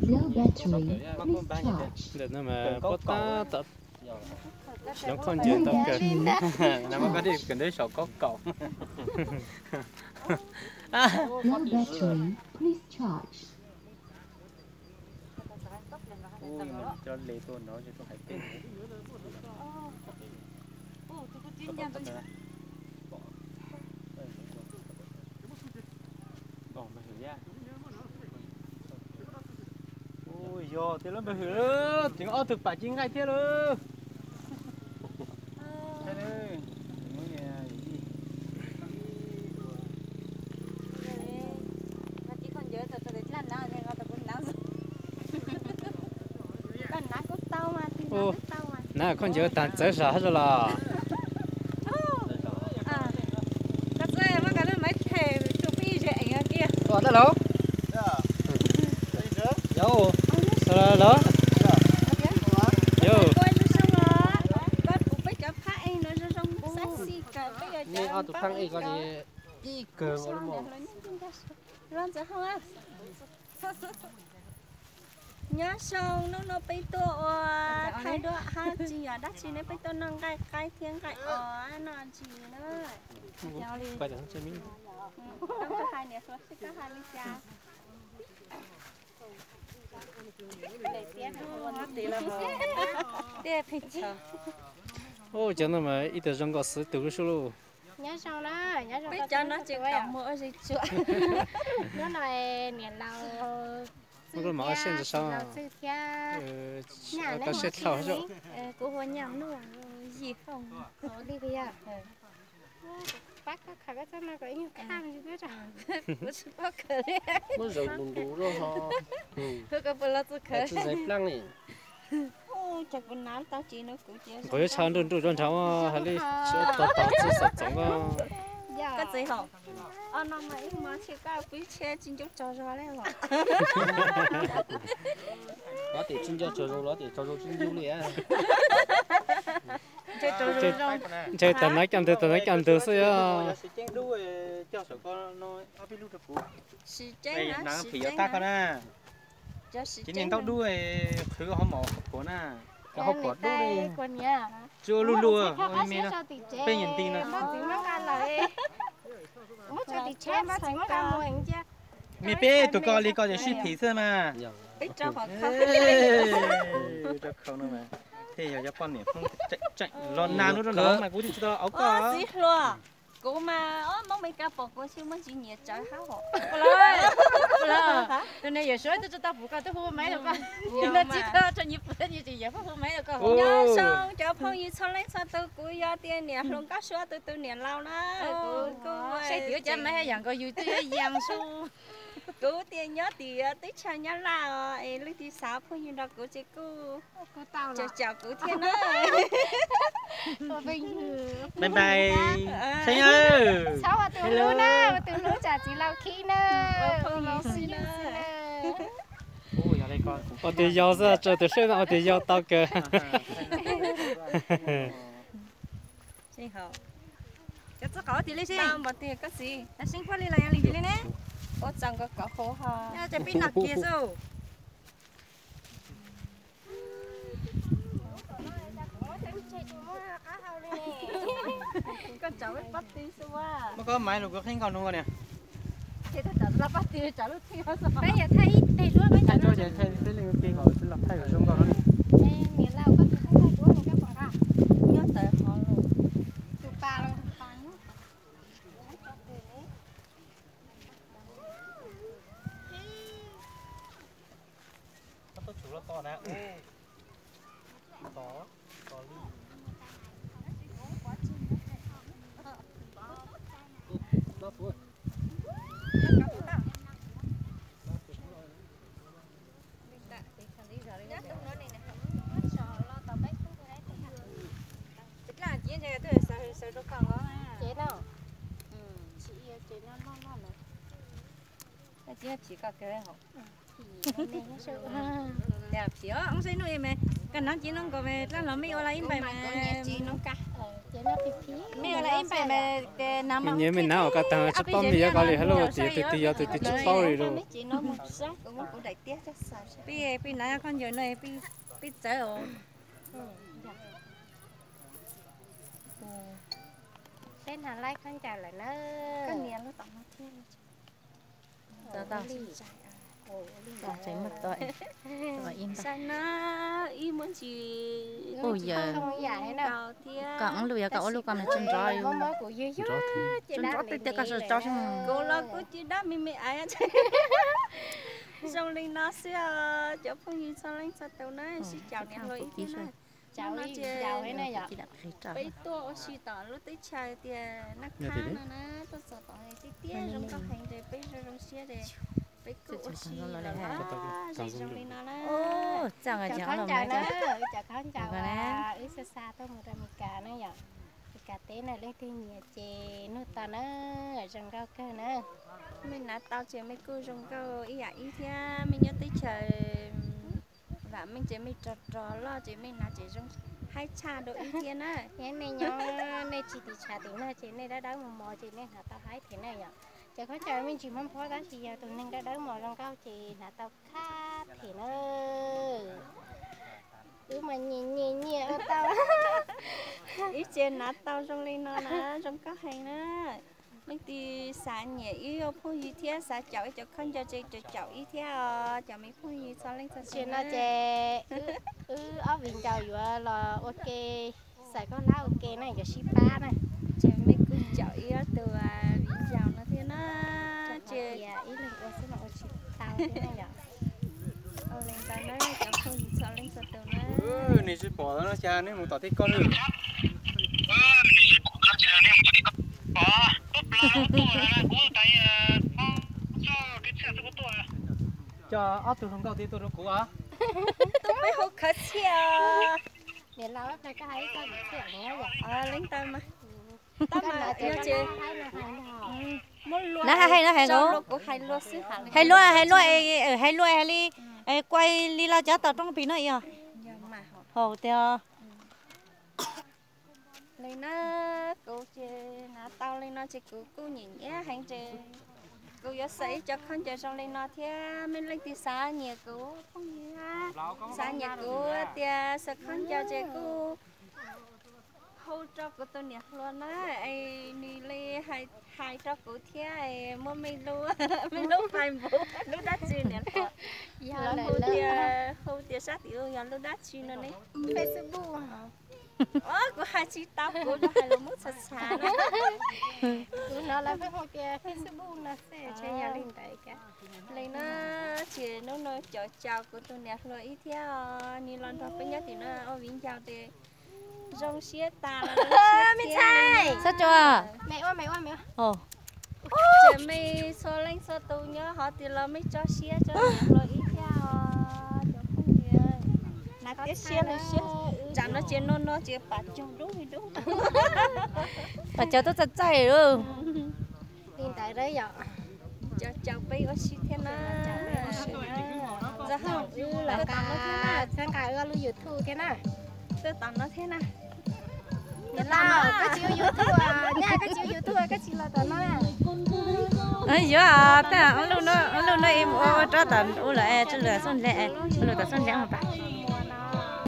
Low battery. Please charge. Ntawm no mas pob tab tom xyov khaub ncaws tau kawg. Kawm ntawv saum kaub kaum. Low battery. Please charge. Ub, cov le tuaj nrov ces tuaj hais pem. Ub, yog tias lub npawg Hwm lawm, tseem ob tug pam ci nqaij thiab lawm. Ub, na khaub ncaws tag txawv saum hab zoo los. Ua dab laug. Yau, yau, yau. Nej ob tug pheej ej ko li ib kawg nkaus li mas. Nyob zoo, hnub no peb tuaj ua thaij duab hab tsis yog dab tsi ne, peb tuaj noj nqaij qaib thiab nqaij os, noj tsis na. Koj hais niam hluas seb koj hais li cas. Ub, cov no mas ib tug zoo nkauj xwb tug lub suab lauj. Peb cov no tseem tau muaj ua zej tsuam. Hnub no niam laus Muab koj mam ua siab ntso saib. Txwj thiab, koj siab dhau. Kuv hu Nyaj Nuj, Yim Fooj. Li tias pab koj khaws koj txoj no kom ib nyuag khaj tsis txhob tso. Kuv tsis paub khaws li. Muab zaws ntus ntus zoj ho. Hu koj puas los txog khaws. Tsis zais plaaj li. Ces kuv hnav tau tsis no kuv cia. Kuv yuav tshaw nruj nruj rau nrad, hais li tsis tau tau txij xov txoov. Koj txiv hom, no mas ib hmo tsis koj pib tsheb tsis ncuj tsaug zog li os. Los tias tsis nco tsaug zog, los tias tsaug zog tsis ncuj li. Ntshe tag nab caj ntug, tag nab caj ntug xwb yog. Sis ceeb na, sis ceeb na. Ces niag ntaub dub qhwv hauv mom qhuav na, cov hauv phuam dub li. Tsis ua luj luj, peb nyiam nti no. Niag peb tug ko li ko ces sib phim xwb mas. Peb rau qhov khaub no mas thiaj yog cov poj niam Hmoob tseem tseem los nag lub rau no mas kuv twb tsis tau auv koj. Txiv hluas, kuv mas ob Hmoob Meskas pom kuv xwb muaj tsis nyiam tsawv hab hom. Tus ne yawm suav twb tsis tau pum koj twb hu maiv rau koj. Nws tsis tau tso nyiv pum nyiv tsis yawm hu maiv rau koj. Nyob zoo cov phooj ywg txhua leej txhua tus, kuv yog tias niam hluas Nkauj Suav tus tus niam laus na. Kuv kuj saib tim cov maiv yam nkaus yus twb yeej su. Kuv tias nyob tim teb chaws Nyab Laj os, es leej twg xav phooj ywg nrog kuv ces kuj caum kuv thiab na. Bye bye. Txhob ua tus hlub na, ua tus hlub tsam txiv laus khib na. Ua tus yau xwb, tso tus hlub no ua tus yau tau kawg. Cov txuj qhov tias li si, koj txiv, tas seeb puab li los yog li li ne. Ua txaus nkaus kom huv ho. Ces pib noj kiag xwb. Koj tsam pab ti xwb. Muab koj maiv lus kuv qhib nkaus nug niam. Peb yog thaij ib teg duab, thaij duab ces thaij peb leej ua ke kom los thaij kom zoo nkauj no. Niam laus, koj tus thaij duab ne, koj pom nyob tawm hov los. Tus pas los tus pas nyob. Koj tuaj tsuv loj to na. To, to li. Ces no, ces phim koj kawg hos. Phim os, ib hnub me. Nab ci no nkaus mas dlaab los mej ua lawm ib npaim mas, mej ua lawm ib npaim mas tes nab mas nyias mej nab ua koj taag tsi paub mej yuav koj li hab lauj, tes yog tus twg yog tus twg tsi paub li lauj. Peb, peb nab khaub ncaws no, peb txawv os. Peb nab laib khaub ncaws lawm na. Saib na, ib muab ntsis, yog koj ua lub yog koj ua lub koj mas tsi nrov, tsi nrov tiag tiag koj tso tso. Kuv los kuv tsis dab me me aiv, zoo li no xwb os cov phooj ywg txhua leej txhua tus na, sib caum niam hluas ib tug na. Hnub no ces peb tuaj ua si tom lub teb chaws tias Naj Khab no na, tuaj txog tom tiaj tiaj zoo nkauj heev ces peb zoo zoo siab ces peb kuj ua si los ze zoo li no na. Cov khaub ncaws na, cov khaub ncaws uas wb xa xa tuaj mus rau Amelikas na yom. Amelikas teb na, leej twg nyiam ces nug tau na, zoo nkauj kawg na. Mej hnav tau ces mej kuj zoo nkauj ib yam ib thiab, mej nyob teb chaws vam meej ces mej rog rog loj ces mej hnav ces zoo haib tshaj dua ib thiab na. Yog nej nyob nej tsis tim tshav tim nag ces nej dawb dawb mos mos ces nej hnav tau haib thiab na yom. Cov khaub ncaws me ntsis Hmoob Nplog tab sis yog tus neeg dawb dawb mos zoo nkauj ces hnav tau khab thiab na. Wb mas nyiam nyiam nyiam ua tau. Ib tse hnav tau zoo li no na, zoo nkauj heev na. Leej twg xav nyiam ib ua phooj ywg thiab xav caum ib cov khaub ncaws ces caum caum ib thiab os cov me phooj ywg txhua leej txhua tus no ces wb ob viv ncaus yuav los ua ke, xaws khaub hlab ua ke na, yuav sib pab na. Ces mej kuj caum ib ob tug viv ncaus no thiab na. Ces ib leeg ua xwb mas ua tsis tau thiab na yom. Ua li ntawd na cov phooj ywg txhua leej txhua tus na. Nws tsis pom no cas neb mus tom tej koj lwm. Coj ob tug hluas nkauj twb tuaj rau kuv os. Tub peb hu khawv txhiaj. Leej ntawd mas tab mas yog ces na hais no hais no, hais luag hais luag hais li, kuaj li los cov tom roob pim no yog haus tiag. Li na, kuv ces hnav tau li no ces kuv kuj nyiam nyiam heev ces kuv yuav xaws ib co khaub ncaws zoo li no thiab. Mej leej twg xav nyiam kuv phooj ywg, xav nyiam kuv tias xaws khaub ncaws ces kuj hu rau kuv tus niam hluas na, es nws li hais rau kuv thiab, muab mej lub, mej lub Facebook lub dab tsi niam hluas, hu tias, hu tias sab tim ub yog lub dab tsi no ne. Facebook. Kuv hais tsis tau, kuv hais los muab txhav txhav na. Kuv hnov lawv pheej hu tias Facebook no xwb, ntshe yog li ntawd. Li no ces hnub no caum caum kuv tus niam hluas ib thiab os, nws los nrog peb nyob tim no ua viv ncaus ces zoo siab tas los zoo siab thiab. Txhob tso. Ces mej txhua leej txhua tus nyob hov tias los mej tso siab tso niam hluas ib thiab os cov phooj ywg. Hnav tiab siab lawm siab, tsam no ces no no ces pam caug dub li dub. Pam caug tub txaij txaij lawm. Li ntawd yom. Caum caum peb ua si thiab na. Txhawb nqa wb lub YouTube thiab na. Twb tom no thiab na. Niam laus, koj tsis ua YouTube, nyab koj tsis ua YouTube koj tsis los tom no na. Yuav, tab lub no ib mus ua rab tom ub lawm, tsi lwm xub ntiag, lwm tom xub ntiag mas pab.